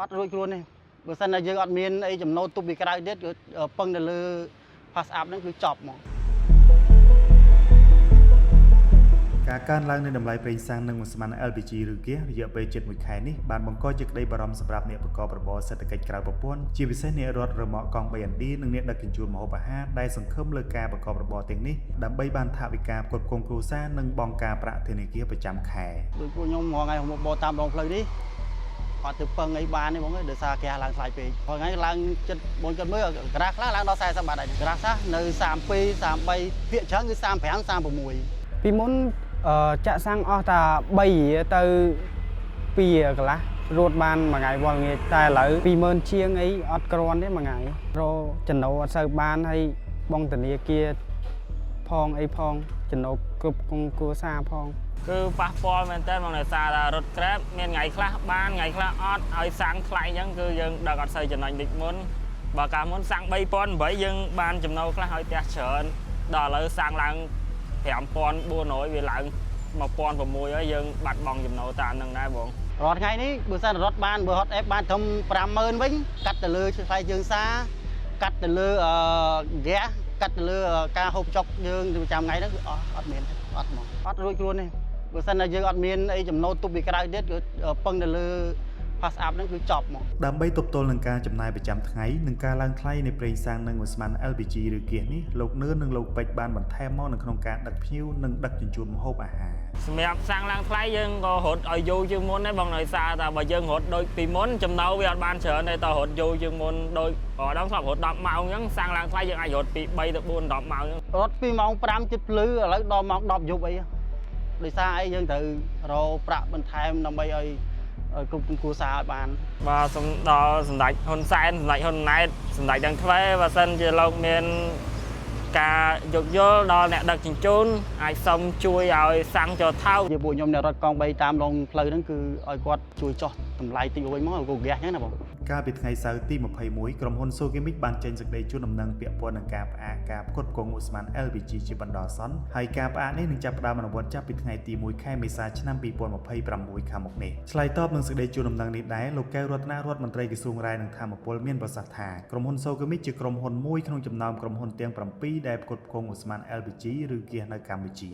អត់រួចខ្លួនទេបើសិនតែយើងអត់មានអីចំណូលទប់ពីក្រៅទៀតគឺពឹងទៅលើ pass up ហ្នឹងគឺចប់ហ្មង។ ការកើនឡើងនៃតម្លៃប្រេងសាំងនិងឧស្ម័ន LPG ឬហ្គាសរយៈពេលជិត1ខែនេះបានបង្កជាក្តីបារម្ភសម្រាប់អ្នកប្រកបរបរសេដ្ឋកិច្ចក្រៅប្រព័ន្ធជាពិសេសអ្នករត់រ៉ឺម៉កកង់3ឥណ្ឌានិងអ្នកដឹកជញ្ជូនម្ហូបអាហារដែលសង្ឃឹមលើការប្រកបរបរទាំងនេះដើម្បីបានថវិកាផ្គត់ផ្គង់គ្រួសារនិងបង់ការប្រាក់ធនាគារប្រចាំខែ។ ដូចពួកខ្ញុំរាល់ថ្ងៃមកបតាមដងផ្លូវនេះអត់ទៅពឹងអីបានទេបងអើយដោយសារហ្គាសឡើងថ្លៃពេករាល់ថ្ងៃឡើងចិត្តបងគិតមើលក្រាស់ខ្លះឡើងដល់40បាតហើយក្រាស់ខ្លះនៅ32 33ភាគច្រើនគឺ35 36។ ពីមុនចាក់សាំងអស់តែ3រៀលទៅ2រៀលកន្លះរត់បានមួយថ្ងៃវល់ងាយតែឥឡូវ20000ជាងអីអត់គ្រាន់ទេមួយថ្ងៃរកចំណូលអត់សូវបានហើយបងធនាគារផងអីផងចំណូលគ្រប់គងគ្រួសារផង។ គឺប៉ះពាល់មែនតើបងដោយសារតែរត់ Grab មានថ្ងៃខ្លះបានថ្ងៃខ្លះអត់ឲ្យសាំងថ្លៃអញ្ចឹងគឺយើងដឹកអត់សូវចំណេញដូចមុនបើកាលមុនសាំង3008យើងបានចំណូលខ្លះឲ្យផ្ទះច្រើនដល់ឥឡូវសាំងឡើង5400វាឡើង1600ហើយយើងបាត់បង់ចំណូលតាមនឹងដែរបង។ រាល់ថ្ងៃនេះបើសិនរត់បានបើរត់អេបបានត្រឹម50000វិញកាត់ទៅលើថ្លៃជើងសារកាត់ទៅលើហ្គាសកាត់ទៅលើការហូបចុកយើងប្រចាំថ្ងៃហ្នឹងគឺអស់អត់មានទេអត់ហ្មងអត់រួចខ្លួនទេបើសិនតែយើងអត់មានអីចំណូលទប់ពីក្រៅទៀតគឺពឹងទៅលើ pass up ហ្នឹងគឺចប់ហ្មង។ ដើម្បីទប់ទល់នឹងការចំណាយប្រចាំថ្ងៃនិងការឡើងថ្លៃនៃប្រេងសាំងនិងឧស្ម័ន LPG ឬហ្គាសនេះលោកនឿននិងលោកពេជ្របានបន្ថែមមកនៅក្នុងការដឹកភ្ញៀវនិងដឹកជញ្ជូនម្ហូបអាហារ។ សម្រាប់សាំងឡើងថ្លៃយើងក៏រត់ឲ្យយូរជាងមុនដែរបងដោយសារតែបើយើងរត់ដូចពីមុនចំណូលវាអត់បានច្រើនទេតើរត់យូរជាងមុនដូចរដងស្លាប់រត់10ម៉ោងអញ្ចឹងសាំងឡើងថ្លៃយើងអាចរត់ពី3ទៅ4 10ម៉ោងអញ្ចឹង។ រត់ពីម៉ោង5ជិតភ្លឺឥឡូវដល់ម៉ោង10យប់អីដោយសារអីយើងត្រូវរកប្រាក់បន្ថែមដើម្បីឲ្យគ្រប់គ្រួសារឲ្យបាន។ បាទសូមដល់សម្ដេចហ៊ុនសែនសម្ដេចហ៊ុនម៉ាណែតសម្ដេចទាំងទ្វេបើសិនជាលោកមានការយោគយល់ដល់អ្នកដឹកជញ្ជូនអាចសុំជួយឲ្យសាំងចូលថោក។ ជាពួកខ្ញុំអ្នករត់កង់3តាមដងផ្លូវហ្នឹងគឺឲ្យគាត់ជួយចុះតម្លៃតិចវិញមកឲ្យហ្គាសអញ្ចឹងណាបង។ កាលពីថ្ងៃសៅរ៍ទី21ក្រុមហ៊ុន Sokimic បានចេញសេចក្តីជូនដំណឹងពាក់ព័ន្ធនឹងការផ្អាកការផ្គត់ផ្គង់ឧស្ម័ន LPG ជាបណ្ដោះអាសន្នហើយការផ្អាកនេះនឹងចាប់ផ្ដើមអនុវត្តចាប់ពីថ្ងៃទី1ខែមេសាឆ្នាំ2026ខាងមុខនេះឆ្លើយតបនឹងសេចក្តីជូនដំណឹងនេះដែរលោកកែវរតនារដ្ឋមន្ត្រីក្រសួងរ៉ែនិងថាមពលមានប្រសាសន៍ថាក្រុមហ៊ុន Sokimic ជាក្រុមហ៊ុនមួយក្នុងចំណោមក្រុមហ៊ុនទាំង7ដែលផ្គត់ផ្គង់ឧស្ម័ន LPG ឬហ្គាសនៅកម្ពុជា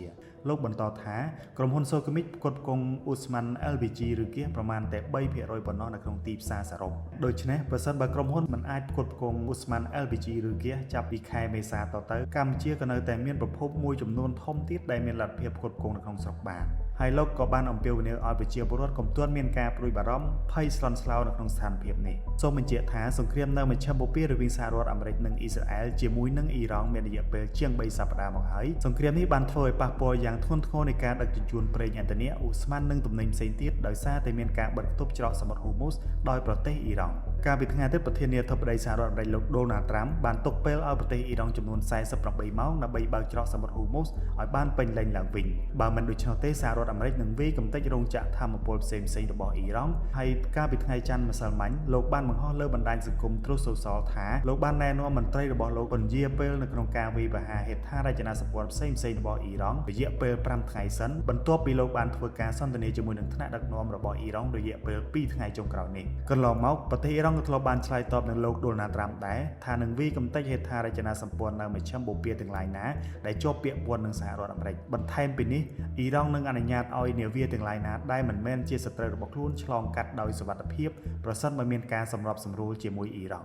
លោកបន្តថាក្រុមហ៊ុន Sokimic ផ្គត់ផ្គង់ឧស្ម័ន LPG ឬហ្គាសប្រមាណតែ3%ប៉ុណ្ណោះនៅក្នុងទីផ្សារសរុបដូច្នេះប្រសិនបើក្រុមហ៊ុនមិនអាចផ្គត់ផ្គង់ឧស្ម័ន LPG ឬហ្គាសចាប់ពីខែមេសាតទៅកម្ពុជាក៏នៅតែមានប្រភពមួយចំនួនធំទៀតដែលមានលទ្ធភាពផ្គត់ផ្គង់នៅក្នុងស្រុកបានហើយលោកក៏បានអំពាវនាវឲ្យប្រជាពលរដ្ឋកុំទាន់មានការព្រួយបារម្ភភ័យស្លន់ស្លោនៅក្នុងស្ថានភាពនេះសូមបញ្ជាក់ថាសង្គ្រាមនៅមជ្ឈិមបូព៌ារវាងសហរដ្ឋអាមេរិកនិងអ៊ីស្រាអែលជាមួយនឹងអ៊ីរ៉ង់មានរយៈពេលជាង3សប្តាហ៍មកហើយសង្គ្រាមនេះបានធ្វើឲ្យប៉ះពាល់យ៉ាងធ្ងន់ធ្ងរនៃការដឹកជញ្ជូនប្រេងឥន្ធនៈឧស្ម័ននិងទំនិញផ្សេងទៀតដោយសារតែមានការបិទខ្ទប់ច្រកសមុទ្រហ៊ូមូសដោយប្រទេសអ៊ីរ៉ង់កាលពីថ្ងៃអាទិត្យប្រធានាធិបតីសហរដ្ឋអាមេរិកលោកដូណាល់ត្រាំបានទុកពេលឲ្យប្រទេសអ៊ីរ៉ង់ចំនួន48ម៉ោងដើម្បីបើកច្រកសមុទ្រហ៊ូមូសឲ្យបានពេញលេញឡើងវិញបើមិនដូច្នោះទេសហរដ្ឋអាមេរិកនឹងវាយកម្ទេចរោងចក្រថាមពលផ្សេងៗរបស់អ៊ីរ៉ង់ហើយកាលពីថ្ងៃច័ន្ទម្សិលមិញលោកបានបង្ហោះលើបណ្ដាញសង្គម Truth Social ថាលោកបានណែនាំមន្ត្រីរបស់លោកពន្យាពេលនៅក្នុងការវាយប្រហារហេដ្ឋារចនាសម្ព័ន្ធផ្សេងៗរបស់អ៊ីរ៉ង់រយៈពេល5ថ្ងៃសិនបន្ទាប់ពីលោកបានធ្វើការសន្ទនាជាមួយនឹងថ្នាក់ដឹកនាំរបស់អ៊ីរ៉ង់រយៈពេល2ថ្ងៃចុងក្រោយនេះកន្លងមកប្រទេសអ៊ីរ៉ង់ក៏ធ្លាប់បានឆ្លើយតបនឹងលោកដូណាល់ត្រាំដែរថានឹងវាយកម្ទេចហេដ្ឋារចនាសម្ព័ន្ធនៅមជ្ឈិមបូព៌ាទាំងឡាយណាដែលជាប់ពាក់ព័ន្ធនឹងសហរដ្ឋអាមេរិកបន្ថែមពីនេះអ៊ីរ៉ង់នឹងអនុញ្ញាតឲ្យនាវាទាំងឡាយណាដែលមិនមែនជាសត្រូវរបស់ខ្លួនឆ្លងកាត់ដោយសុវត្ថិភាពប្រសិនបើមានការសម្របសម្រួលជាមួយអ៊ីរ៉ង់។